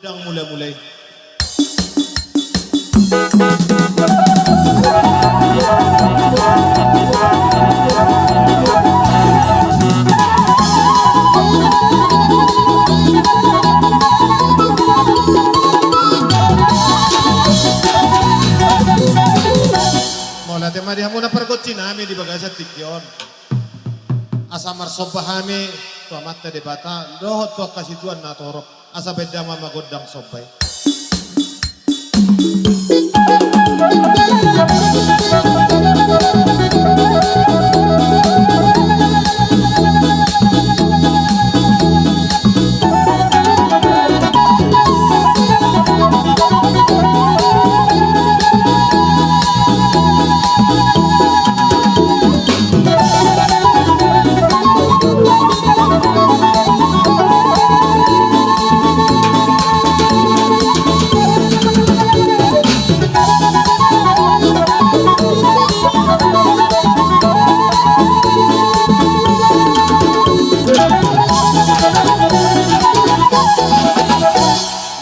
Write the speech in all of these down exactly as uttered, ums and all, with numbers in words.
Yang mula-mula i. Mauliate ma di hamuna pargonsi nami di bagasan tingki on. Asa marsomba hami tu Amanta Debata dohot tu angka situan na torop. Asa baen damang ma gondang somba i.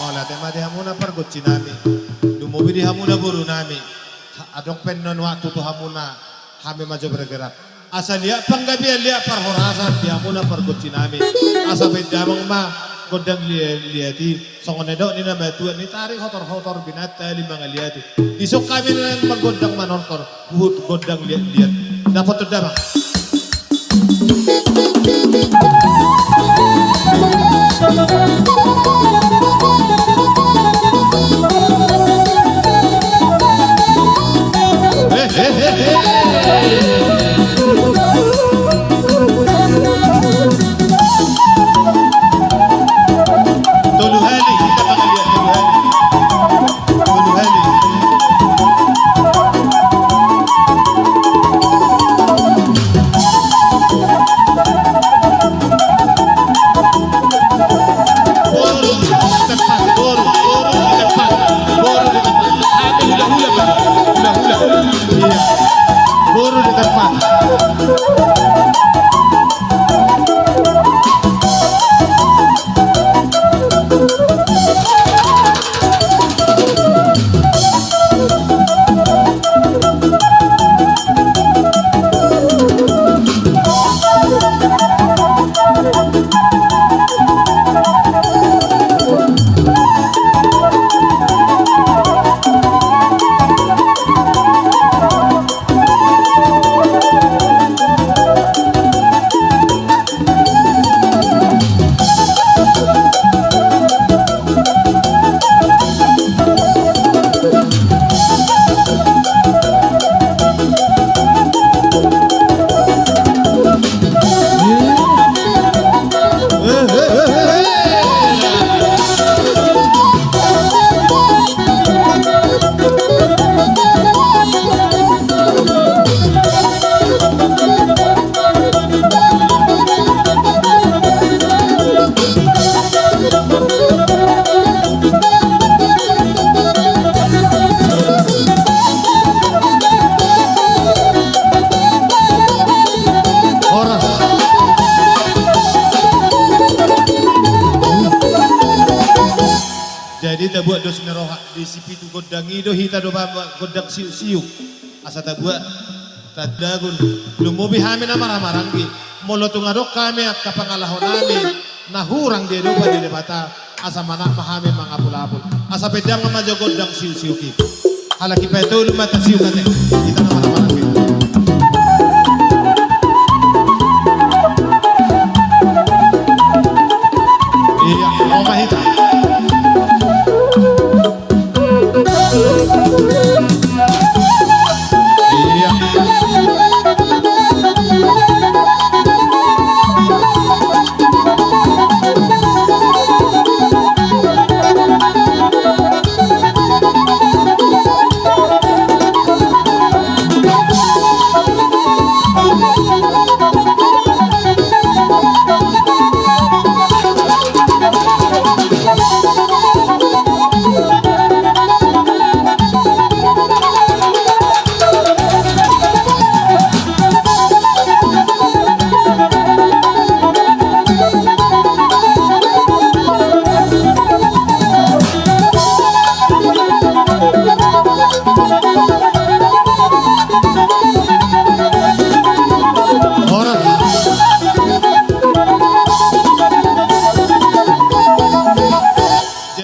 Mauliate ma di hamuna pargonsi nami, lumobi di hamuna boru nami. Adong pe annon waktu tu hamuna, hami ma jo bergerak. Asa liat panggabean, liat parhorasan di hamuna pargonsi nami. Asa baen damang ma gondang liat-liat i. Songon na nidok ni na matua, nitarik hotor-hotor, binatali mangaliati. Dison hami na manggondang manortor, huhut gondang liat-liat. Dapothon damang. Tolu hali, hita mangaliat tolu hali. Tolu hali. Boru di tempat, boru, boru di tempat, boru di tempat. Hami hula-hula, Pak. Hula-hula. Iya. Boru di tempat. Horas. Jadi tabuat dos ni roha, di sipitu gondang i do hita do ba-, gondang siuk-siuk. Asa tabuat, tadagul, lumobi hami na marhahamaranggi. Molo tung adong hami angka pangalaho nami na hurang diadopan ni Debata, asa manat ma hami mangapul-apul. Asa baen damang ma jo gondang siuk-siuk i. Halak i paetolu ma tasiuk ate. Hita na